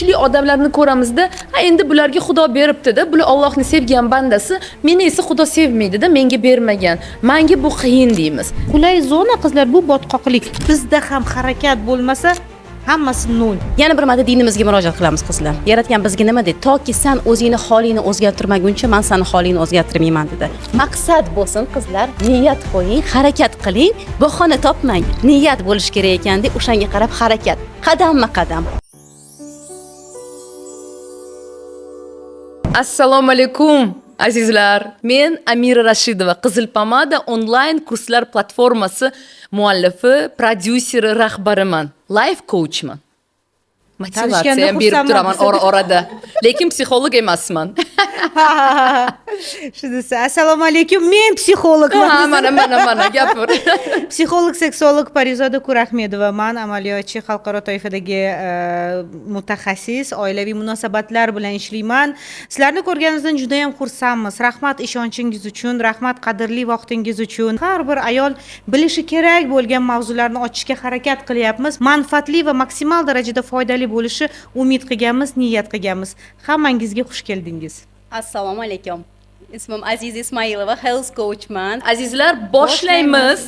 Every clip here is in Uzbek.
Kuchli odamlarni ko'ramizda, ha, endi bularga Xudo beribdi-da, bular Allohni sevgan bandasi, meni esa Xudo sevmaydi-da, menga bermagan. Menga bu qiyin deymiz. Qulay zona, qizlar, bu botqoqlik. Bizda ham harakat bo'lmasa, hammasi nol. Yana bir marta dinimizga murojaat qilamiz, qizlar. Yaratgan bizga nima dedi? Toki san o'zingni holingni o'zgartirmaguncha men sani holingni o'zgartirmayman dedi. Maqsad bo'lsin, qizlar, niyat qo'ying, harakat qiling, bahona topmang. Niyat bo'lishi kerak ekanda, o'shanga qarab harakat, qadamma-qadam. Assalomu alaykum, azizlar. Men Amira Rashidova, Qizil Pomada onlayn kurslar platformasi muallifi, prodyuseri, rahbariman. Life coachman. Motivatsiya ham berib xursandman turaman desa. ora-orada. Lekin psixolog emasman. Shu desa, assalomu alaykum, men psixologman. Ha, mana, mana, mana, gapir. Psixolog, seksolog Parizoda Kurahmedova man, amaliyotchi, xalqaro toifadagi mutaxassis, oilaviy munosabatlar bilan ishlayman. Sizlarni ko'rganimizdan juda ham xursandmiz. Rahmat ishonchingiz uchun, rahmat qadrli vaqtingiz uchun. Har bir ayol bilishi kerak bo'lgan mavzularni ochishga harakat qilyapmiz. Manfaatli va maksimal darajada foydali bo'lishi umid qilganmiz, niyat qilganmiz. Hammangizga xush keldingiz. Assalomu alaykum. Ismim Aziza Ismoilova, health coachman. Azizlar, boshlaymiz.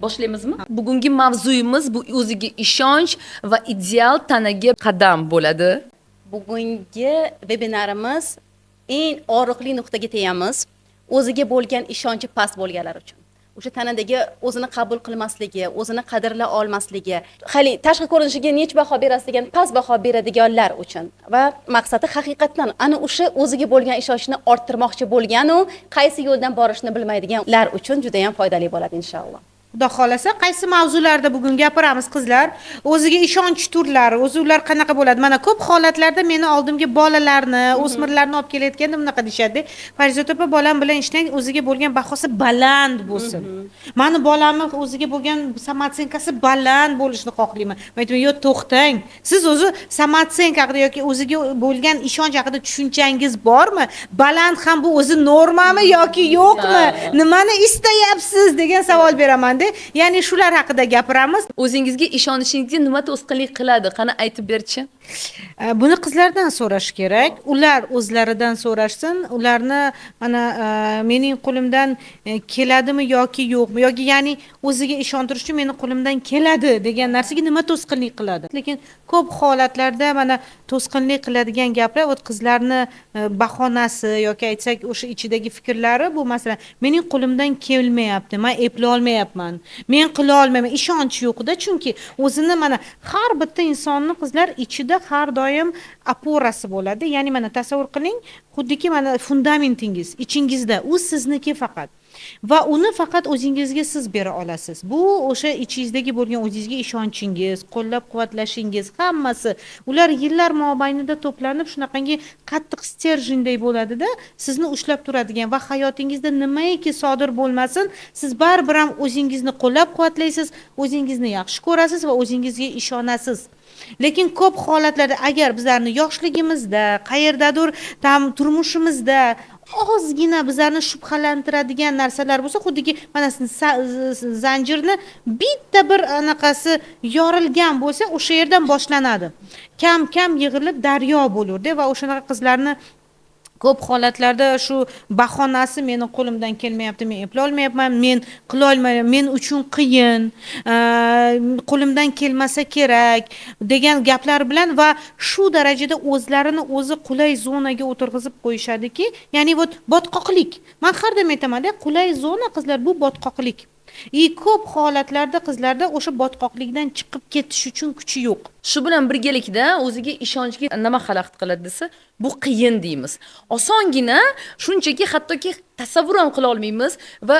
Boshlaymizmi? Bugungi mavzuyimiz bu o'ziga ishonch va ideal tanaga qadam bo'ladi. Bugungi vebinarimiz eng og'riqli nuqtaga tegamiz. O'ziga bo'lgan ishonchi past bo'lganlar uchun. O'sha tanadagi o'zini qabul qilmasligi, o'zini qadrlay olmasligi, hali tashqi ko'rinishiga necha baho berasiz degan past baho beradiganlar uchun va maqsadi haqiqatdan ana o'sha o'ziga bo'lgan ishonchni orttirmoqchi bo'lgan u qaysi yo'ldan borishni bilmaydiganlar uchun juda ham foydali bo'ladi inshaalloh. Xudo xohlasa, qaysi mavzularda bugun gapiramiz, qizlar? O'ziga ishonch turlari, o'zi ular qanaqa bo'ladi? Mana ko'p holatlarda meni oldimga bolalarni, o'smirlarni olib kelayotganda bunaqa deyishadi: "Farizod opa, bolam bilan ishlang, o'ziga bo'lgan bahosi baland bo'lsin. Mani bolamni o'ziga bo'lgan самооценка si baland bo'lishini xohlayman." Men aytaman: "Yo'q, to'xtang. Siz o'zi самооценка haqida yoki o'ziga bo'lgan ishonch haqida tushunchangiz bormi? Baland ham bu o'zi normami yoki yo'qmi? Nimani istayapsiz?" degan savol beraman-da. Ya'ni shular haqida gapiramiz. O'zingizga ishonishingizga nima to'sqinlik qiladi? Qani, aytib berchi. Buni qizlardan so'rash kerak. Ular o'zlaridan so'rashsin. Ularni mana mening qo'limdan keladimi yoki yo'qmi, yoki ya'ni o'ziga ishontirish uchun meni qo'limdan keladi degan narsaga nima to'sqinlik qiladi? Lekin ko'p holatlarda mana to'sqinlik qiladigan gaplar, вот qizlarni bahonasi yoki aytsak o'sha ichidagi fikrlari bu, masalan, mening qo'limdan kelmayapti, men eplay olmayapman, men qila olmayman, ishonch yo'qda, chunki o'zini mana har bitta insonni, qizlar, ichida har doim опора si bo'ladi. Ya'ni mana tasavvur qiling, xuddiki mana fundamentingiz ichingizda, u sizniki faqat va uni faqat o'zingizga siz bera olasiz. Bu o'sha ichingizdagi bo'lgan o'zingizga ishonchingiz, qo'llab-quvvatlashingiz, hammasi ular yillar mobaynida to'planib shunaqangi qattiq стержень day bo'ladida, sizni ushlab turadigan va hayotingizda nimaiki sodir bo'lmasin, siz baribir ham o'zingizni qo'llab-quvvatlaysiz, o'zingizni yaxshi ko'rasiz va o'zingizga ishonasiz. Lekin ko'p holatlarda agar bizlarni yoshligimizda, qayerdadir tam turmushimizda ozgina bizlarni shubhalantiradigan narsalar bo'lsa, xuddiki mana zanjirni bitta bir anaqasi yorilgan bo'lsa, o'sha yerdan boshlanadi. Kam-kam yig'ilib daryo bo'lurdi va o'shanaqa qizlarni ko'p holatlarda shu bahonasi meni qo'limdan kelmayapti, men eplolmayapman, men qilolmayman, men uchun qiyin, qo'limdan kelmasa kerak degan gaplar bilan va shu darajada o'zlarini o'zi qulay zonaga o'tirg'izib qo'yishadiki, ya'ni вот botqoqlik. Man har doim aytamanda, qulay zona, qizlar, bu botqoqlik. И ko'p holatlarda qizlarda o'sha botqoqlikdan chiqib ketish uchun kuchi yo'q. Shu bilan birgalikda o'ziga ishonchga nima xalaqit qiladi desa, bu qiyin deymiz. Osongina shunchaki hattoki tasavvur ham qila olmaymiz va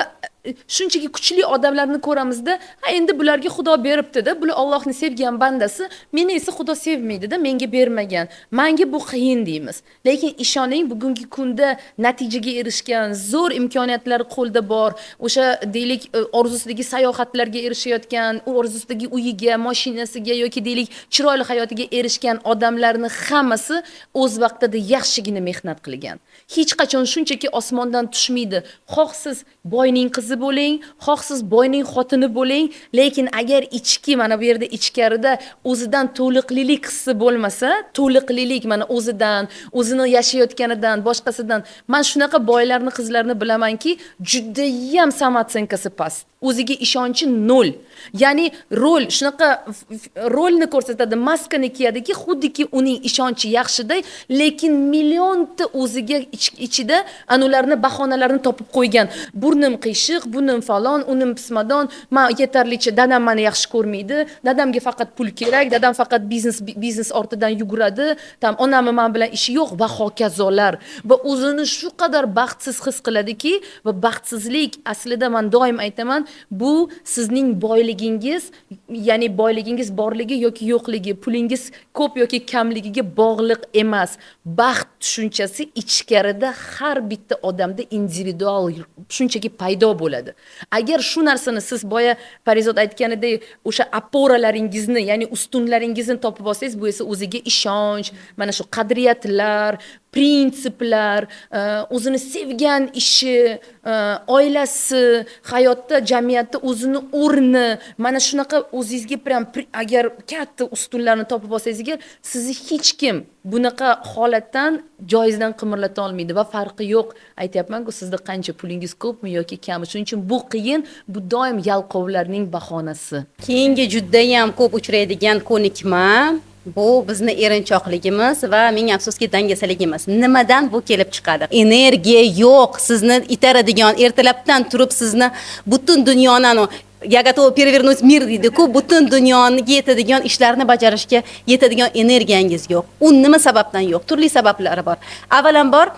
shunchaki kuchli odamlarni ko'ramizda, ha, endi bularga Xudo beribdi-da, bular Allohni sevgan bandasi, meni esa Xudo sevmaydi-da, menga bermagan. Menga bu qiyin deymiz. Lekin ishoning, bugungi kunda natijaga erishgan, zo'r imkoniyatlar qo'lda bor, o'sha deylik orzusidagi sayohatlarga erishayotgan, u orzusidagi uyiga, mashinasiga yoki deylik chiroyli hayotiga erishgan odamlarni hammasi o'z vaqtida yaxshigina mehnat qilgan. Hech qachon shunchaki osmondan tushib tushmaydi. Xoh siz boyning qizi bo'ling, xoh siz boyning xotini bo'ling, lekin agar ichki, mana bu yerda ichkarida o'zidan to'liqlilik hissi bo'lmasa, to'liqlilik mana o'zidan, o'zini yashayotganidan, boshqasidan. Man shunaqa boylarni qizlarini bilamanki, judayam самооценка si past, o'ziga ishonchi nol. Ya'ni rol, shunaqa rolni ko'rsatadi, maskani kiyadiki, xuddiki uning ishonchi yaxshiday, lekin millionta o'ziga ichida anularni, bahonalarni topib qo'ygan. Burnim qiyshiq, bunim falon, unim pismadon, man yetarlicha, dadam mani yaxshi ko'rmaydi, dadamga faqat pul kerak, dadam faqat biznes ortidan yuguradi, там onamni man bilan ishi yo'q va hokazolar. Va o'zini shu qadar baxtsiz his qiladiki, va baxtsizlik aslida, man doim aytaman, bu sizning boyligingiz, ya'ni boyligingiz borligi yoki yo'qligi, pulingiz ko'p yoki kamligiga bog'liq emas. Baxt tushunchasi ichkarida har bitta odamda individual shunchaki paydo bo'ladi. Agar shu narsani siz, boya Parizod aytganidek, o'sha опора laringizni, ya'ni ustunlaringizni topib olsangiz, bu esa o'ziga ishonch, mana shu qadriyatlar, prinsiplar, o'zini sevgan ishi, oilasi, hayotda, jamiyatda o'zini o'rni, mana shunaqa o'zingizga прям agar katta ustunlarni topib olsangiz agar, sizni hech kim bunaqa holatdan, joyingizdan qimirlata olmaydi. Va farqi yo'q, aytyapmanku, sizda qancha pulingiz ko'pmi yoki kammi. Shuning uchun bu qiyin, bu doim yalqovlarning bahonasi. Keyingi judayam ko'p uchraydigan ko'nikma bu bizni erinchoqligimiz va ming afsuski dangasaligimiz. Nimadan bu kelib chiqadi? Energiya yo'q, sizni itaradigan, ertalabdan turib sizni butun dunyoni, "Я готова перевернуть мир" deydi-ku, butun dunyoniga yetadigan ishlarni bajarishga yetadigan energiyangiz yo'q. U nima sababdan yo'q? Turli sabablari bor. Avvalambor,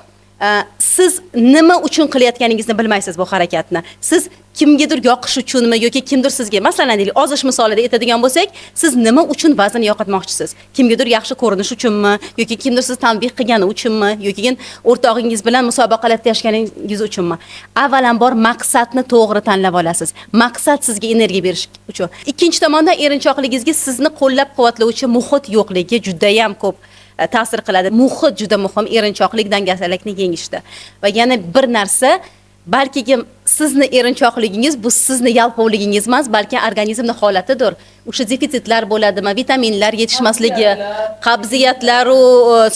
siz nima uchun qilayotganingizni bilmaysiz bu harakatni. Siz kimgadir yoqish uchunmi yoki kimdir sizga, masalan, deylik, ozish misolida aytadigan bo'lsak, siz nima uchun vazn yo'qotmoqchisiz? Kimgadir yaxshi ko'rinish uchunmi yoki kimdir sizni tanbeh qilgani uchunmi yoki o'rtog'ingiz bilan musobaqalashganingiz uchunmi? Avvalambor maqsadni to'g'ri tanlab olasiz. Maqsad sizga energiya berish uchun. Ikkinchi tomondan, erinchoqligingizga sizni qo'llab-quvvatlovchi muhit yo'qligi judayam ko'p ta'sir qiladi. Muhit juda muhim erinchoqlik, dangasalikni yengishda. Va yana bir narsa, balki sizni erinchoqligingiz bu sizni yalqovligingiz emas, balki organizmni holatidir. O'sha defitsitlar bo'ladimi, vitaminlar yetishmasligi, qabziyatlaru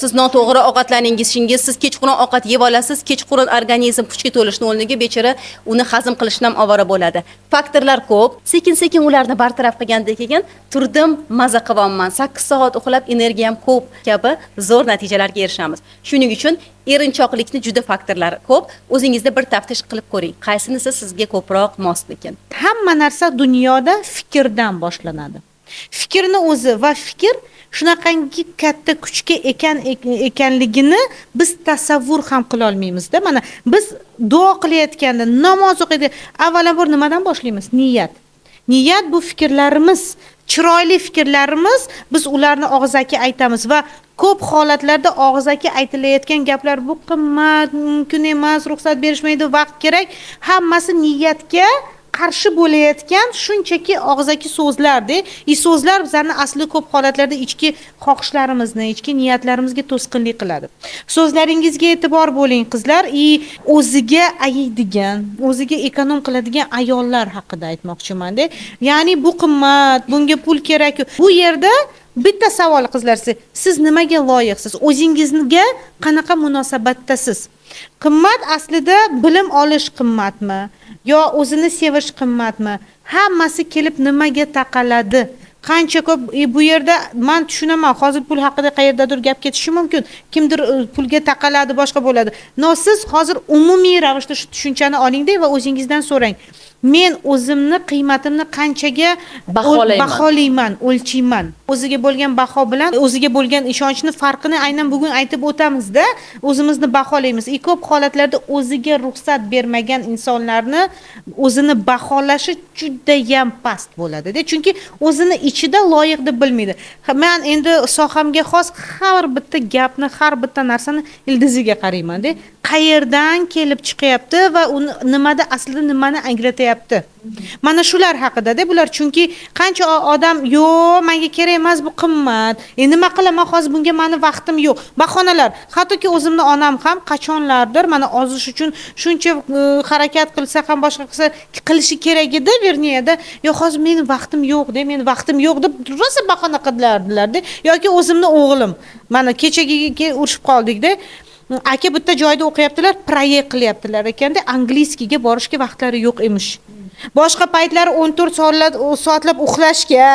siz noto'g'ri ovqatlaningiz, siz kechqurun ovqat yeb olasiz, kechqurun organizm kuchga to'lishni o'rniga bechora uni hazm qilishdan ham ovora bo'ladi. Faktorlar ko'p. Sekin-sekin ularni bartaraf qilgandan keyin turdim, maza qilyapman. 8 soat uxlab, energiyam ko'p kabi zo'r natijalarga erishamiz. Shuning uchun erinchoqlikni juda faktorlari ko'p. O'zingizda bir taftish qilib ko'ring. Qaysinisi sizga ko'proq moslikin? Hamma narsa dunyoda fikrdan boshlanadi. Fikrni o'zi va fikr shunaqangi katta kuchga ekanligini biz tasavvur ham qila olmaymizda. Mana biz duo qilayotganda, namoz o'qiydi, avvalambor nimadan boshlaymiz? Niyat. Niyat bu fikrlarimiz, chiroyli fikrlarimiz, biz ularni og'zaki aytamiz va ko'p holatlarda og'zaki aytilayotgan gaplar bu qimmat, mumkin emas, ruxsat berishmaydi, vaqt kerak, hammasi niyatga qarshi bo'layotgan shunchaki og'zaki so'zlarda. И so'zlar bizlarni asli ko'p holatlarda ichki xohishlarimizni, ichki niyatlarimizga to'sqinlik qiladi. So'zlaringizga e'tibor bo'ling, qizlar. И o'ziga ayiydigan, o'ziga эконом qiladigan ayollar haqida aytmoqchimanda. Ya'ni bu qimmat, bunga pul kerak. Bu yerda bitta savol, qizlar, siz nimaga loyiqsiz, o'zingizga qanaqa munosabatdasiz? Qimmat aslida bilim olish qimmatmi yo o'zini sevish qimmatmi? Hammasi kelib nimaga taqaladi? Qancha ko'p bu yerda man tushunaman, hozir pul haqida qayerdadir gap ketishi mumkin, kimdir pulga taqaladi, boshqa bo'ladi. Но siz hozir umumiy ravishda shu tushunchani olingda va o'zingizdan so'rang: men o'zimni qiymatimni qanchaga baholayman, baholayman, o'lchayman? O'ziga bo'lgan baho bilan o'ziga bo'lgan ishonchni farqini aynan bugun aytib o'tamizda. O'zimizni baholaymiz. И ko'p holatlarda o'ziga ruxsat bermagan insonlarni o'zini baholashi judayam past bo'ladida, chunki o'zini ichida loyiq deb bilmaydi. Man endi sohamga xos har bitta gapni, har bitta narsani ildiziga qaraymanda. Qayerdan kelib chiqyapti va uni nimada, aslida nimani anglatyapti? Mana shular haqida-da bular, chunki qancha odam yo'q, menga kerak emas, bu qimmat. Nima qilaman hozir, bunga mani vaqtim yo'q. Bahonalar. Hattoki o'zimni onam ham qachonlardir mana ozish uchun shuncha harakat qilsa ham, boshqa qilsa, qilishi kerak edi, вернее-da, yo'q, hozir meni vaqtim yo'q de, meni vaqtim yo'q deb rosa bahona qilardilar-da. Yoki o'zimni o'g'lim, mana kechagi urushib qoldikda. Aka bitta joyda o'qiyaptilar, proyekt qilyaptilar ekanda, английский ga borishga vaqtlari yo'q emish. Boshqa paytlari 14 soatlab uxlashga,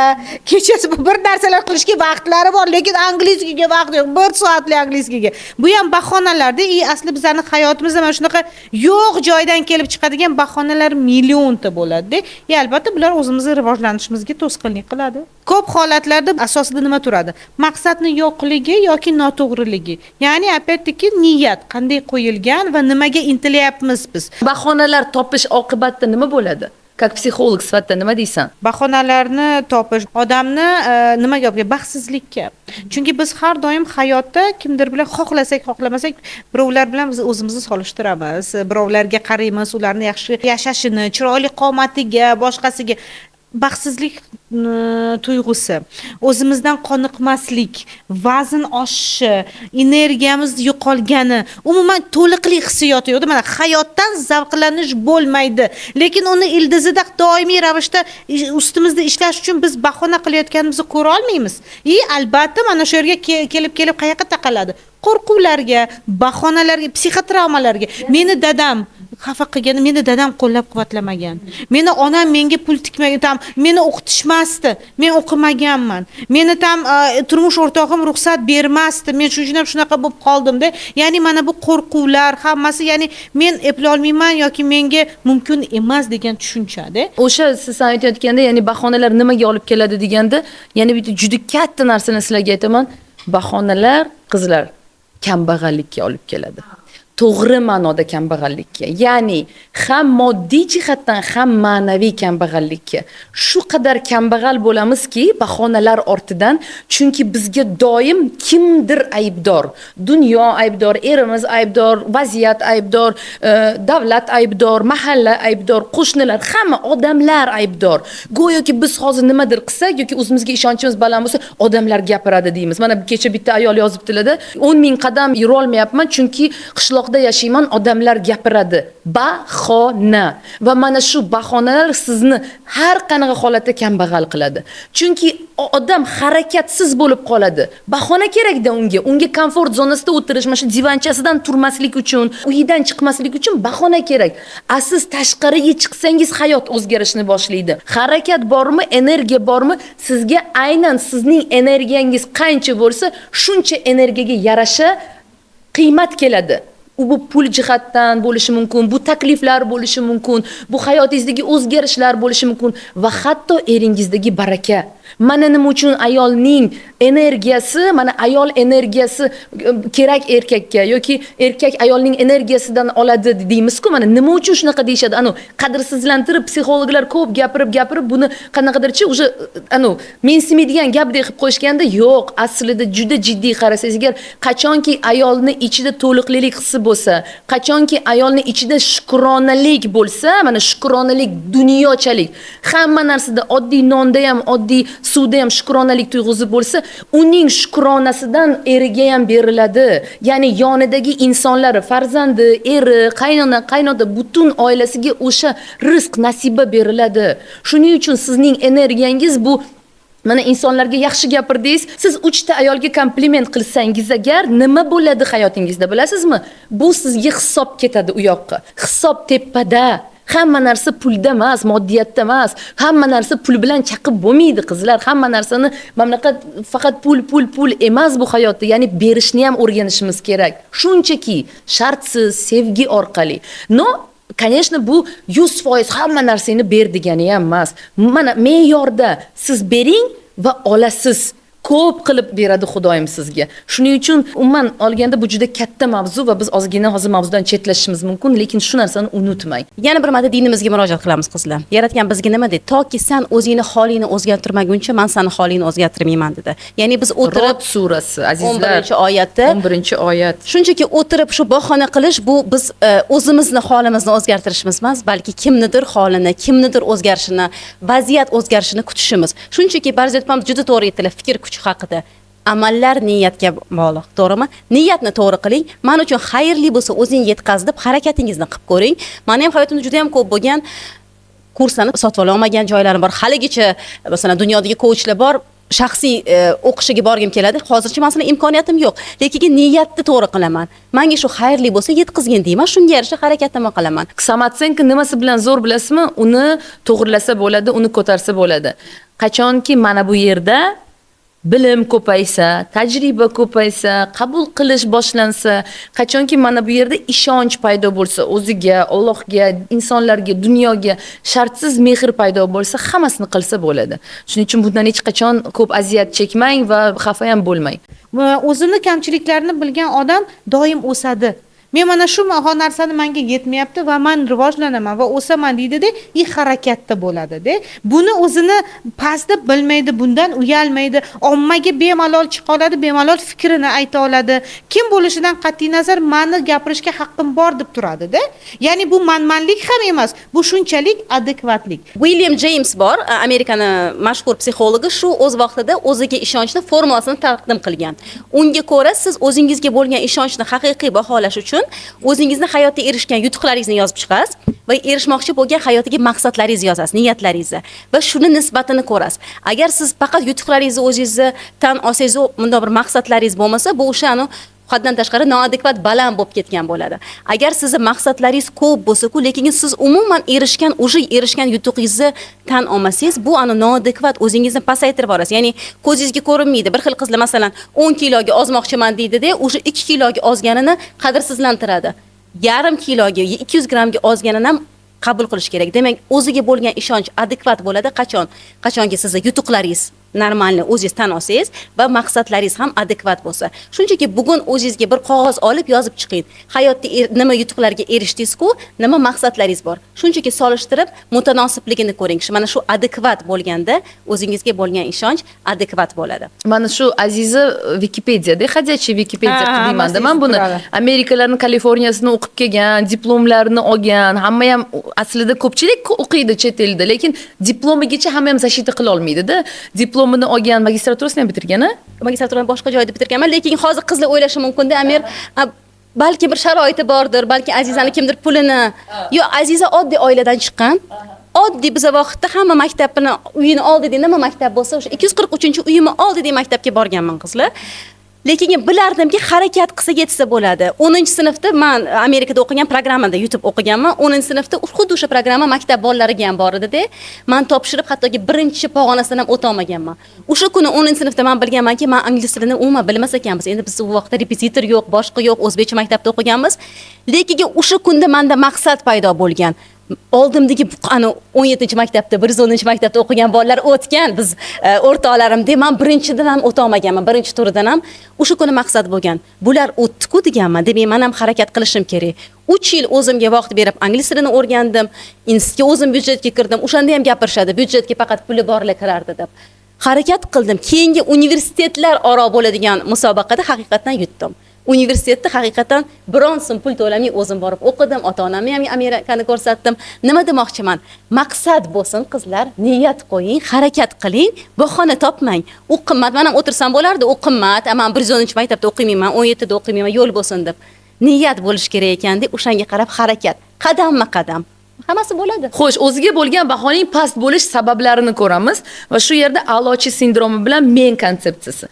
kechasi bir narsalar qilishga vaqtlari bor, lekin английский ga vaqt yo'q. 1 soatlik английский ga. Bu ham bahonalarda, и asli bizning hayotimizda mana shunaqa yo'q joydan kelib chiqadigan bahonalar millionta bo'ladi-da. И albatta bular o'zimizni rivojlanishimizga to'sqinlik qiladi. Ko'p holatlarda asosida nima turadi? Maqsadni yo'qligi yoki noto'g'riligi. Ya'ni опять-таки niyat qanday qo'yilgan va nimaga intilyapmiz biz? Bahonalar topish oqibatida nima bo'ladi? Как psixolog sifatida nima deysan? Bahonalarni topish odamni nimaga olib keladi? Baxtsizlikka. Chunki biz har doim hayotda kimdir bilan, xohlasak, xohlamasak, birovlar bilan biz o'zimizni solishtiramiz. Birovlarga qaraymiz, ularni yaxshi yashashini, chiroyli qomatiga, boshqasiga. Baxtsizlik tuyg'usi, o'zimizdan qoniqmaslik, vazn oshishi, energiyamiz yo'qolgani, umuman to'liqlik hissiyoti yo'qda. Mana hayotdan zavqlanish bo'lmaydi. Lekin uni ildizida doimiy ravishda ustimizda ishlash uchun biz bahona qilayotganimizni ko'ra olmaymiz. И albatta mana shu yerga kelib kelib qayoqqa taqaladi? Qo'rquvlarga, bahonalarga, psixotravmalarga. Meni dadam xafa qilgan, meni dadam qo'llab-quvvatlamagan. Meni onam menga pul tikmagan, там meni o'qitishmasdi, men o'qimaganman. Meni там turmush o'rtog'im ruxsat bermasdi. Men shuning uchun ham shunaqa bo'lib qoldim-da. Ya'ni mana bu qo'rquvlar hammasi, ya'ni men eplolmayman yoki menga mumkin emas degan tushunchada. O'sha siz aytayotganda, ya'ni bahonalar nimaga olib keladi deganda, yana bitta juda katta narsani sizlarga aytaman. Bahonalar, qizlar, kambag'allikka olib keladi. To'g'ri ma'noda kambag'allikka. Ya'ni ham moddiy jihatdan, ham ma'naviy kambag'allikka. Shu qadar kambag'al bo'lamizki, bahonalar ortidan, chunki bizga doim kimdir aybdor. Dunyo aybdor, erimiz aybdor, vaziyat aybdor, davlat aybdor, mahalla aybdor, qo'shnilar, hamma odamlar aybdor. Go'yoki biz hozir nimadir qilsak yoki o'zimizga ishonchimiz baland bo'lsa, odamlar gapiradi deymiz. Mana kecha bitta ayol yozibdilar-da, 10 ming qadam yura olmayapman, chunki qishloqda yashayman, odamlar gapiradi. Bahona. Va mana shu bahonalar sizni har qanaqa holatda kambag'al qiladi. Chunki odam harakatsiz bo'lib qoladi. Bahona kerakda unga. Unga komfort zonasida o'tirish, mana shu divanchasidan turmaslik uchun, uyidan chiqmaslik uchun bahona kerak. A siz tashqariga chiqsangiz hayot o'zgarishni boshlaydi. Harakat bormi, energiya bormi, sizga aynan sizning energiyangiz qancha bo'lsa, shuncha energiyaga yarasha qiymat keladi. U bu pul jihatdan bo'lishi mumkin, bu takliflar bo'lishi mumkin, bu hayotingizdagi o'zgarishlar bo'lishi mumkin va hatto eringizdagi baraka. Mana nima uchun ayolning energiyasi, mana ayol energiyasi kerak erkakka yoki erkak ayolning energiyasidan oladi deymiz-ku, mana nima uchun shunaqa deyishadi? Anu qadrsizlantirib psixologlar ko'p gapirib, gapirib buni qanaqadirchi уже anu mensimaydigan gapdek qilib qo'yishganda, yo'q, aslida juda jiddiy qarasangiz, agar qachonki ayolni ichida to'liqlilik hissi bo'lsa, qachonki ayolni ichida shukronalik bo'lsa, mana shukronalik dunyochalik, hamma narsada, oddiy nonda ham, oddiy suvda ham shukronalik tuyg'usi bo'lsa, uning shukronasidan eriga ham beriladi. Ya'ni yonidagi insonlari, farzandi, eri, qaynona, qaynota, butun oilasiga o'sha rizq nasiba beriladi. Shuning uchun sizning energiyangiz bu mana insonlarga yaxshi gapirdingiz, siz 3 ta ayolga kompliment qilsangiz agar, nima bo'ladi hayotingizda bilasizmi? Bu sizga hisob ketadi u yoqqa. Hisob tepada. Hamma narsa pulda emas, moddiyatda emas. Hamma narsa pul bilan chaqib bo'lmaydi, qizlar. Hamma narsani mana bunaqa faqat pul, pul, pul emas bu hayotda. Ya'ni berishni ham o'rganishimiz kerak. Shunchaki shartsiz sevgi orqali. Но, конечно, bu 100% hamma narsani ber degani ham emas. Mana me'yorda siz bering va olasiz. Ko'p qilib beradi Xudoyim sizga. Shuning uchun umuman olganda bu juda katta mavzu va biz ozgina hozir mavzudan chetlashishimiz mumkin, lekin shu narsani unutmang. Yana bir marta dinimizga murojaat qilamiz, qizlar. Yaratgan bizga nima dedi? Toki san o'zingni holingni o'zgartirmaguncha man sani holingni o'zgartirmayman dedi. Ya'ni biz o'tirib Rod surasi, azizlar. 11-oyatda 11-oyat. Shunchaki o'tirib shu bahona qilish, bu biz o'zimizni holimizni o'zgartirishimiz emas, balki kimnidir holini, kimnidir o'zgarishini, vaziyat o'zgarishini kutishimiz. Shunchaki Barziyat opam juda to'g'ri aytdilar fikr kuchi haqida. Amallar niyatga bog'liq, to'g'rimi? Niyatni to'g'ri qiling. Man uchun xayrli bo'lsa, o'zing yetkaz deb harakatingizni qilib ko'ring. Meni ham hayotimda juda ham ko'p bo'lgan kurslarni sotib ola olmagan joylarim bor. Haligacha masalan dunyodagi coachlar bor, shaxsiy o'qishiga borgim keladi. Hozircha masalan imkoniyatim yo'q. Lekin niyatni to'g'ri qilaman. Menga shu xayrli bo'lsa yetkazgin deyman, shunga yarasha harakatimni qilaman. Самооценка nimasi bilan zo'r bilasizmi? Uni to'g'rilasa bo'ladi, uni ko'tarsa bo'ladi. Qachonki mana bu yerda bilim ko'paysa, tajriba ko'paysa, qabul qilish boshlansa, qachonki mana bu yerda ishonch paydo bo'lsa, o'ziga, Allohga, insonlarga, dunyoga shartsiz mehr paydo bo'lsa, hammasini qilsa bo'ladi. Shuning uchun bundan hech qachon ko'p aziyat chekmang va xafa ham bo'lmang. Va o'zini kamchiliklarini bilgan odam doim o'sadi. Men mana shu narsani menga yetmayapti va men rivojlanaman va o'saman deydida, i harakatda bo'ladida. Buni o'zini past deb bilmaydi, bundan uyalmaydi, ommaga bemalol chiqa oladi, bemalol fikrini ayta oladi. Kim bo'lishidan qat'iy nazar meni gapirishga haqqim bor deb turadida. Ya'ni bu manmanlik ham emas, bu shunchalik adekvatlik. William James bor, Amerikani mashhur psixologi, shu o'z vaqtida o'ziga ishonchni formulasini taqdim qilgan. Unga ko'ra siz o'zingizga bo'lgan ishonchni haqiqiy baholash uchun o'zingizni hayotda erishgan yutuqlaringizni yozib chiqasiz va erishmoqchi bo'lgan hayotdagi maqsadlaringizni yozasiz, niyatlaringizni va shuni nisbatini ko'rasiz. Agar siz faqat yutuqlaringizni o'zingizni tan olsangiz, bunday bir maqsadlaringiz bo'lmasa, bu o'shani haddan tashqari noadekvat baland bo'lib ketgan bo'ladi. Agar sizni maqsadlaringiz ko'p bo'lsa-ku, lekin siz umuman erishgan, уже erishgan yutuqingizni tan olmasangiz, bu ani noadekvat, o'zingizni pasaytirib yuborasiz. Ya'ni ko'zingizga ko'rinmaydi. Bir xil qizlar masalan 10 kiloga ozmoqchiman deydi-da, уже 2 kiloga ozganini qadrsizlantiradi. Yarim kiloga, 200 grammga ozganini ham qabul qilish kerak. Demak, o'ziga bo'lgan ishonch adekvat bo'ladi qachon? Qachonki sizni yutuqlaringiz normalni o'zingiz tan olsangiz va maqsadlaringiz ham adekvat bo'lsa. Shunchaki bugun o'zingizga bir qog'oz olib yozib chiqing. Hayotda nima yutuqlarga erishdingiz-ku, nima maqsadlaringiz bor. Shunchaki solishtirib mutanosibligini ko'ring. Shu mana shu adekvat bo'lganda o'zingizga bo'lgan ishonch adekvat bo'ladi. Mana shu Aziza Wikipediada, ходячий Wikipedia deymanda man buni. Amerikalarning Kaliforniyasini o'qib kelgan, diplomlarini olgan, hamma ham aslida ko'pchilik o'qiydi chet elda, lekin diplomigacha hamma ham защита qila olmaydi-da. Diplomini olgan, magistraturasini ham bitirgan, a? Magistraturani boshqa joyda bitirganman, lekin hozir qizlar o'ylashi mumkinda, Amir, balki bir sharoiti bordir, balki Azizani kimdir pulini. Yo'q, Aziza oddiy oiladan chiqqan. Oddiy biza vaqtda hamma maktabini uyini oldida nima maktab bo'lsa, o'sha 243-uyimni oldidagi maktabga borganman, qizlar. Lekin bilardimki, harakat qilsa yetsa bo'ladi. 10-sinfda men Amerikada o'qigan programmada yutib o'qiganman. 10-sinfda xuddi o'sha programma maktab bolalariga ham bor edi-da. Men topshirib, hattoki birinchi pog'onasidan ham o'ta olmaganman. O'sha kuni 10-sinfda men bilganmanki, men ingliz tilini umuman bilmas ekanmiz. Endi biz u vaqtda repetitor yo'q, boshqa yo'q, o'zbekcha maktabda o'qiganmiz. Lekin o'sha kunda menda maqsad paydo bo'lgan. Oldimdagi ana 17-maktabda, 110-maktabda o'qigan bolalar o'tgan, biz o'rtoqlarim deb men birinchidan ham o'ta olmaganman, birinchi turidan ham. O'sha kuni maqsad bo'lgan. Bular o'tdi-ku deganman, demak men ham harakat qilishim kerak. 3 yil o'zimga vaqt berib ingliz tilini o'rgandim, institutga o'zim byudjetga kirdim. O'shanda ham gapirishadi, byudjetga faqat puli borlar kirardi deb. Harakat qildim. Keyingi universitetlar aro bo'ladigan musobaqada haqiqatan yutdim. Universitetda haqiqatan biron so'm pul to'lamay o'zim borib o'qidim, ota-onamni ham Amerikani ko'rsatdim. Nima demoqchiman? Maqsad bo'lsin, qizlar, niyat qo'ying, harakat qiling, bahona topmang. U qimmat, men ham o'tirsam bo'lardi, u qimmat, men 110-maktabda o'qimayman, 17da o'qimayman, yo'l bo'lsin deb. Niyat bo'lish kerak ekan deb o'shanga qarab harakat, qadamma-qadam. Hammasi bo'ladi. Xo'sh, o'ziga bo'lgan bahoning past bo'lish sabablarini ko'ramiz va shu yerda a'lochi sindromi bilan men konsepsiyasi.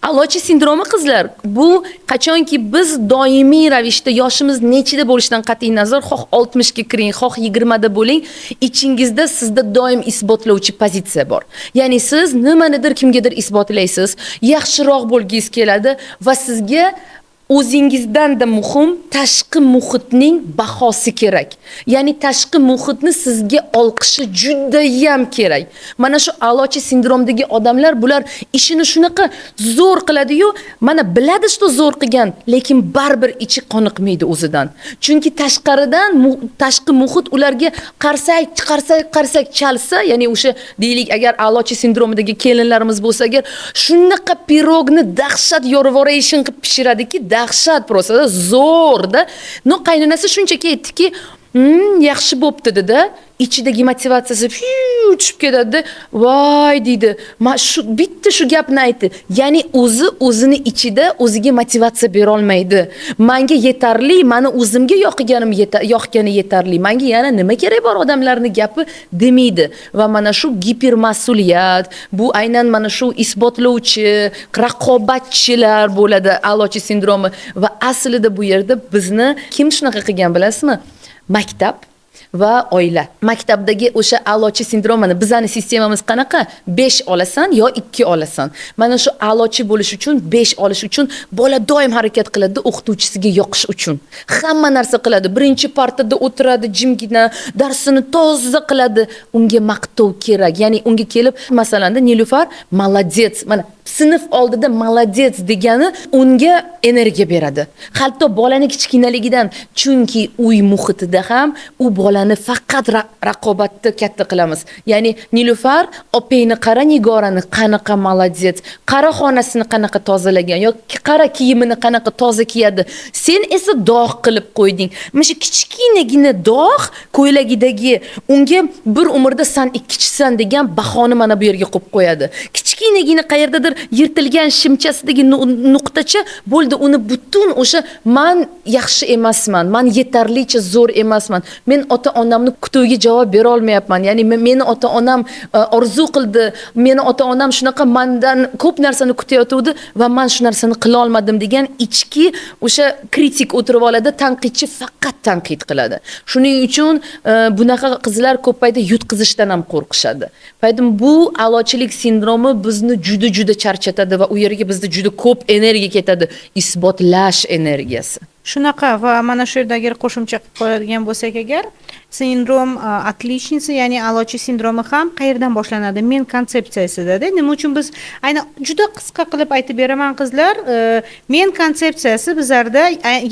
A'lochi sindromi, qizlar, bu qachonki biz doimiy ravishda yoshimiz nechida bo'lishidan qat'iy nazar, xoh 60 ga kiring, xoh 20 da bo'ling, ichingizda sizda doim isbotlovchi pozitsiya bor. Ya'ni siz nimanidir kimgadir isbotlaysiz, yaxshiroq bo'lgingiz keladi va sizga O'zingizdan-da muhim tashqi muhitning bahosi kerak. Ya'ni tashqi muhitni sizga olqishi judayam kerak. Mana shu a'lochi sindromdagi odamlar, bular ishini shunaqa zo'r qiladi-yu, mana biladi, что zo'r qilgan, lekin baribir ichi qoniqmaydi o'zidan. Chunki tashqaridan tashqi muhit ularga qarsak, qarsak, qarsak chalsa, ya'ni o'sha, deylik, agar a'lochi sindromidagi kelinlarimiz bo'lsa, agar shunaqa pirogni dahshat yorvorayishин qilib pishiradiki, dahshat, просто zo'rda. Но qaynonasi shunchaki aytdiki, "Yaxshi bo'pti", dedi. Ichidagi motivatsiyasi fiu tushib ketadi. "Voy", deydi, "Ma shu bitta shu gapni aytdi". Ya'ni o'zi o'zini ichida o'ziga motivatsiya berolmaydi. Manga yetarli, mani o'zimga yoqganim, yoqgani yetarli, manga yana nima kerak bor odamlarni gapi, demaydi. Va mana shu gipermas'uliyat, bu aynan mana shu isbotlovchi, raqobatchilar bo'ladi a'lochi sindromi. Va aslida bu yerda bizni kim shunaqa qilgan, bilasizmi? Maktab va oila. Maktabdagi o'sha a'lochi sindromini, bizani sistemamiz qanaqa? 5 olasan yo 2 olasan. Mana shu a'lochi bo'lish uchun, 5 olish uchun bola doim harakat qiladi, o'qituvchisiga yoqish uchun. Hamma narsa qiladi. Birinchi partada o'tiradi jimgina, darsini toza qiladi. Unga maqtov kerak. Ya'ni unga kelib, masalan, "Nilufar молодец". Mana sinf oldida "молодец" degani unga energiya beradi. Hatto bolani kichkinaligidan, chunki uy muhitida ham u bolani faqat raqobatda katta qilamiz. Ya'ni "Nilufar, opangni qara, Nigorani qanaqa молодец. Qara, xonasini qanaqa tozalagan yoki qara, kiyimini qanaqa toza kiyadi. Sen esa dog' qilib qo'yding". Mana shu kichkinagina dog' ko'ylagidagi unga bir umrda "san ikkichisan" degan bahoni mana bu yerga qo'yib qo'yadi. Kichkinagina qayerdadir yirtilgan shimchasidagi nuqtacha bo'ldi, uni butun o'sha "man yaxshi emasman, man yetarlicha zo'r emasman, men ota onamni kutuviga javob bera olmayapman. Ya'ni meni ota onam orzu qildi, meni ota onam shunaqa mandan ko'p narsani kutayotgandi va man shu narsani qila olmadim" degan ichki o'sha kritik o'tirib oladi, tanqidchi faqat tanqid qiladi. Shuning uchun bunaqa qizlar ko'p paytda yutqizishdan ham qo'rqishadi. Поэтому bu a'lochilik sindromi bizni juda juda charchatadi va u yerga bizda juda ko'p energiya ketadi, isbotlash energiyasi. Shunaqa. Va mana shu yerda agar qo'shimcha qilib qo'yadigan bo'lsak, agar sindrom отличницы, ya'ni a'lochi sindromi ham qayerdan boshlanadi? Men konsepsiyasida. Nima uchun biz aynan, juda qisqa qilib aytib beraman, qizlar, men konsepsiyasi bizlarda,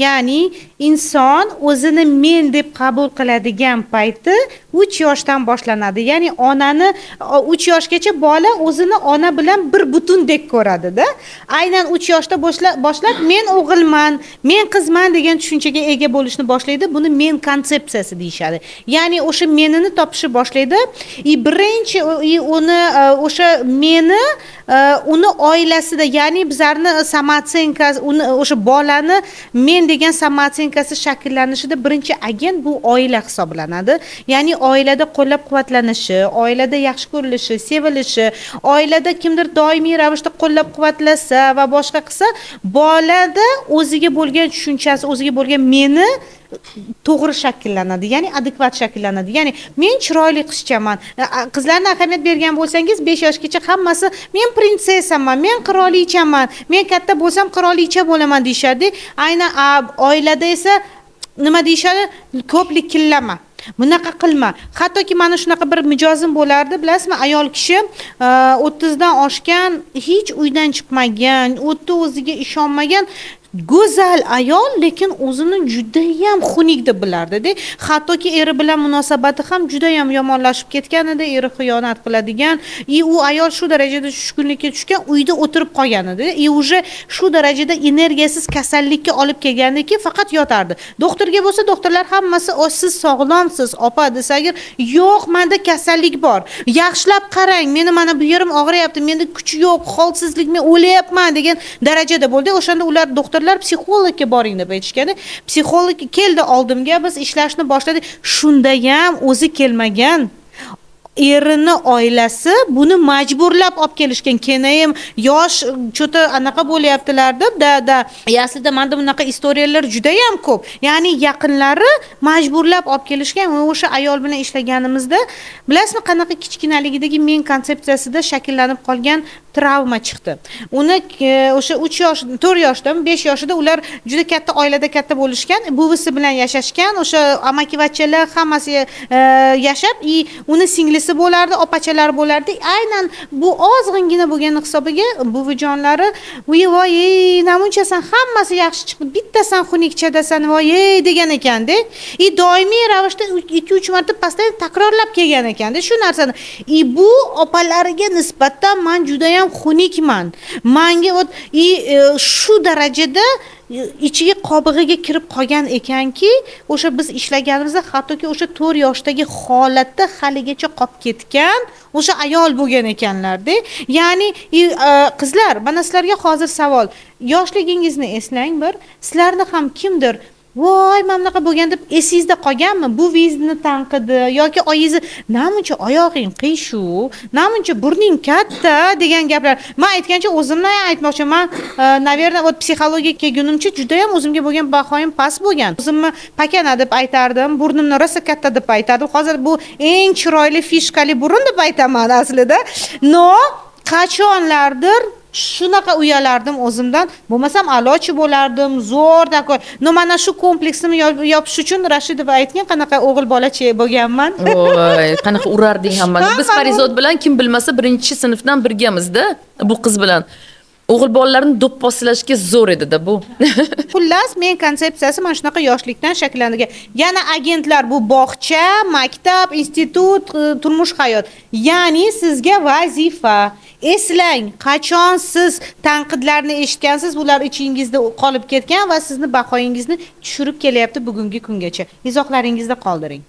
ya'ni inson o'zini men deb qabul qiladigan payti 3 yoshdan boshlanadi. Ya'ni onani, 3 yoshgacha bola o'zini ona bilan bir butundek ko'radida. Aynan 3 yoshda boshlab men o'g'ilman, men qizman degan tushunchaga ega bo'lishni boshlaydi. Buni men konsepsiyasi deyishadi. Ya'ni o'sha menini topishni boshlaydi и birinchi и uni o'sha meni uni oilasida, ya'ni bizlarni самооценка, uni o'sha bolani men degan самооценка si shakllanishida birinchi agent bu oila hisoblanadi. Ya'ni oilada qo'llab quvvatlanishi, oilada yaxshi ko'rilishi, sevilishi, oilada kimdir doimiy ravishda qo'llab quvvatlasa va boshqa qilsa, bolada o'ziga bo'lgan tushunchasi, o'ziga bo'lgan meni to'g'ri shakllanadi, ya'ni adekvat shakllanadi. Ya'ni men chiroyli qizchaman. Qizlarni ahamiyat bergan bo'lsangiz, 5 yoshgacha hammasi "men prinsessaman, men qirolichaman, men katta bo'lsam qirolicha bo'laman" deyishadi. Aynan oilada esa nima deyishadi? "Ko'p likillama, bunaqa qilma". Hattoki mana shunaqa bir mijozim bo'lardi, bilasizmi, ayol kishi, 30dan oshgan, hech uydan chiqmagan, o'tda o'ziga ishonmagan go'zal ayol, lekin o'zini judayam xunuk deb bilardida. Hattoki eri bilan munosabati ham judayam yomonlashib ketgan edi, eri xiyonat qiladigan. И u ayol shu darajada tushkunlikka tushgan, uyda o'tirib qolgan edi и уже shu darajada energiyasiz kasallikka olib kelgandiki, faqat yotardi. Doktorga bo'lsa, doktorlar hammasi "O, siz sog'lomsiz, opa" desa agar, "Yo'q, manda kasallik bor, yaxshilab qarang meni, mana bu yerim og'riyapti, menda kuch yo'q, holsizlik, men o'layapman" degan darajada bo'ldi. O'shanda ular, doktorlar, "Psixologga boring" deb aytishganda, psixolog keldi oldimga, biz ishlashni boshladik. Shundayam o'zi kelmagan. Erini oilasi buni majburlab olib kelishgan. Kenayim yosh, что-то anaqa bo'lyaptilar deb. Да, aslida manda bunaqa история lar judayam ko'p, ya'ni yaqinlari majburlab olib kelishgan. Va o'sha ayol bilan ishlaganimizda, bilasizmi, qanaqa kichkinaligidagi men konsepsiyasida shakllanib qolgan travma chiqdi. Uni o'sha 3 yosh, 4 yoshdami, 5 yoshida ular juda katta oilada katta bo'lishgan, buvisi bilan yashashgan, o'sha amakivachchalar hammasi yashab, и uni singlisi bo'lardi, opachalari bo'lardi. Aynan bu ozg'ingina bo'lgani hisobiga buvijonlari: "Voy, voy, ey, namunchasan, hammasi yaxshi chiqdi, bittasan xunukchadasan, voy ey", degan ekanda. И doimiy ravishda ikki uch marta постоянно takrorlab kelgan ekanda shu narsani. И bu opalariga nisbatan man judayam xunukman, manga вот и shu darajada ichiga, qobig'iga kirib qolgan ekanki, o'sha biz ishlaganimizda hattoki o'sha 4 yoshdagi holatda haligacha qolib ketgan o'sha ayol bo'lgan ekanlarda. Ya'ni qizlar, mana sizlarga hozir savol: yoshligingizni eslang bir, sizlarni ham kimdir "Voy, mana bunaqa bo'lgan" deb esingizda qolganmi? Buvingizni tanqidi yoki oyingizni "Namuncha oyog'ing qiyshuv, namuncha burning katta" degan gaplar. Man aytgancha, o'zimni aytmoqchiman. Man, наверное, вот psixologiyaga kelgunimcha judayam o'zimga bo'lgan bahoyim past bo'lgan. O'zimni pakana deb aytardim, burnimni rosa katta deb aytardim. Hozir bu eng chiroyli фишка li burun deb aytaman aslida, но qachonlardir shunaqa uyalardim o'zimdan. Bo'lmasam a'lochi bo'lardim, zo'r такой. Но mana shu kompleksimni yopish uchun Rashidova aytgan, qanaqa o'g'il bolacha bo'lganman. Voy, qanaqa urarding hammani. Biz Hammani. Parizod bilan, kim bilmasa, birinchi sinfdan birgamizda bu qiz bilan. O'g'il bolalarni do'pposlashga zo'r edida bu. Xullas, men konsepsiyasi mana shunaqa yoshlikdan shakllangan. Yana agentlar bu bog'cha, maktab, institut, turmush, hayot. Ya'ni sizga vazifa: eslang, qachon siz tanqidlarni eshitgansiz, bular ichingizda qolib ketgan va sizni bahoyingizni tushirib kelyapti bugungi kungacha. Izohlaringizda qoldiring.